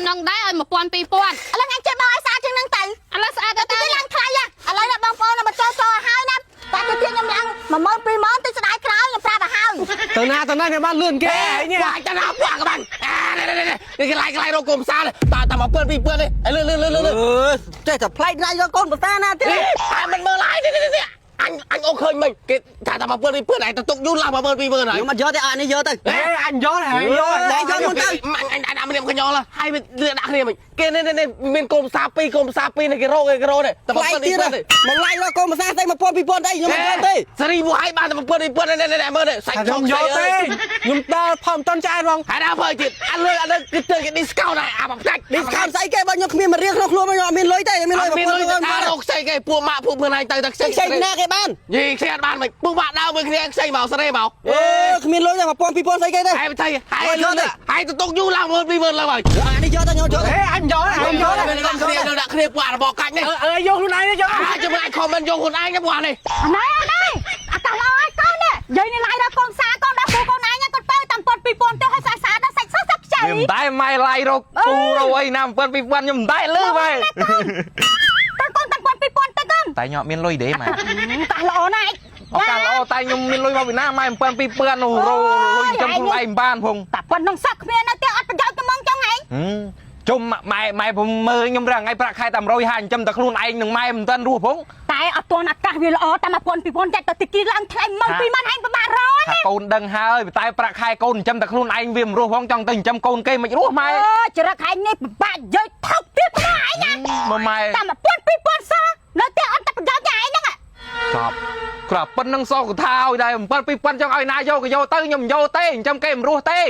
ណ្ណឹងដែរឲ្យ1000 2000 ឥឡូវអញចេះបងឲ្យស្អាតជាងហ្នឹងទៅ ឥឡូវស្អាតទៅ ទៅឡើងថ្លៃឥឡូវណាបងប្អូនមកចូលចូលឲ្យហើយណាតែទៅទៀតខ្ញុំឡើង10000 20000ទៅស្ដាយក្រោយខ្ញុំប្រាប់ឲ្យហើយ ទៅណាទៅណាគេបានលឿនគេឯងនេះ បាច់ទៅណាបាក់បានអានេះនេះនេះកន្លែងកន្លែងរកគុំសាតតែ1000 2000នេះឲ្យលឿនលឿនលឿនលឿន អឺចេះតែប្លែកណាស់យកកូនប្រសាណាទៀត តែមិនមើលឡាយនេះនេះអញអញអូឃើញមិញគេថាតែ1000 2000ឯងទៅទុកយូរឡើង10000 2000ហើយ ខ្ញុំអត់យកទេអានេះយកទៅ អេអញយកហើយយក តែយកមុនទៅ អញអញដាក់ម្នាក់កញ្ញល់ហើយវាដាក់គ្នាមិញគេនេះនេះមានគុំសាពីរគុំសាពីរនេះគេរកគេរកនេះតែ ប្លែកទៀតមកឡាយរកកូនប្រសាស្អី1000 2000អីខ្ញុំអត់យកទេ សេរីមួយឲ្យបានតែ1000 2000នេះនេះមើលនេះសាច់ ខ្ញុំយកទេខ្ញុំដើរផំតន់ចាយហ្មង ហើយដល់បើទៀតអាលើអាលើគឺទៅគេ discount ហើយអាបំផ្លាច់ discount ស្អីគេបើខ្ញុំគ្មានមួយរៀលក្នុងខ្លួនខ្ញុំអត់មានលុយទេមានលុយ អត់មានលុយទៅថារកខ្ចីគេពួកម៉ាក់ពួកមើលឯងទៅតែខ្ចី ខ្ចីណាគេបាន យីខ្ចីអត់បានមិនពួកម៉ាក់ដើរមួយគ្នាខ្ចីមកសេរីមក អឺគ្មានលុយទេ1000 2000ស្អីគេទេ ហើយទៅហើយលុយហើយទៅទុកយូរឡើងមើល20000ឡើងហើយ អានេះយកទៅខ្ញុំយកទៅ អេអញយកអញយក ដាក់គ្នាដាក់គ្នាពួកអារបស់កាច់នេះ អើយកខ្លួនឯងយក អាចាំអាច comment យកខ្លួនឯងណាពួកអានេះ ណែណែអាកាសល្អឲ្យកូននេះយាយនេះឡាយដល់កូនសាកូនដល់ពូកូនឯងគាត់ទៅតាមពាន់2000ទៅឲ្យស្អាតស្អាតដល់សាច់សោះសាច់ខ្ចី វាមិនដែរម៉ែឡាយរកពូរកអីណា1000 2000ខ្ញុំមិនដែរលឺម៉ែ ទៅកូនតាមពាន់2000ទៅកូន តែខ្ញុំអត់មានលុយទេម៉ែ កាសល្អណាស់ ឱកាសល្អតែខ្ញុំមានលុយមកពីណាម៉ែ1000 2000នោះរកលុយចំខ្លួនឯងបានផង តែប៉ុណ្ណឹងសោះគ្មាននៅទេអត់ប្រយោជន៍ទៅហ្មងចង់ឯង ជុំម៉ែម៉ែผมមើលខ្ញុំរាល់ថ្ងៃប្រាក់ខែតែ150ចិញ្ចឹមតែខ្លួនឯងនឹងម៉ែមិនទាន់រស់ផង តែអត់ទាន់អាកាសវាល្អតែ1000 2000ចាច់ទៅទីគីឡើងថ្លៃ10000 20000ឯងពិបាករក ថាកូនដឹងហើយតែប្រាក់ខែកូនចិញ្ចឹមតែខ្លួនឯងវាមិនរស់ផងចង់ទៅចិញ្ចឹមកូនគេមិនរស់ម៉ែ អើចរិតឯងនេះពិបាកយាយថោកទៀតណាឯងណា មើលម៉ែ តែ1000 2000សោះនៅទេអត់តែប្រយោជន៍ទេឯងហ្នឹង ចប់គ្រាន់ប៉ុណ្្នឹងសោកថាឲ្យដែរ7 2000ចង់ឲ្យណាយកក៏យកទៅខ្ញុំមិនយកទេចិញ្ចឹមគេមិនរស់ទេ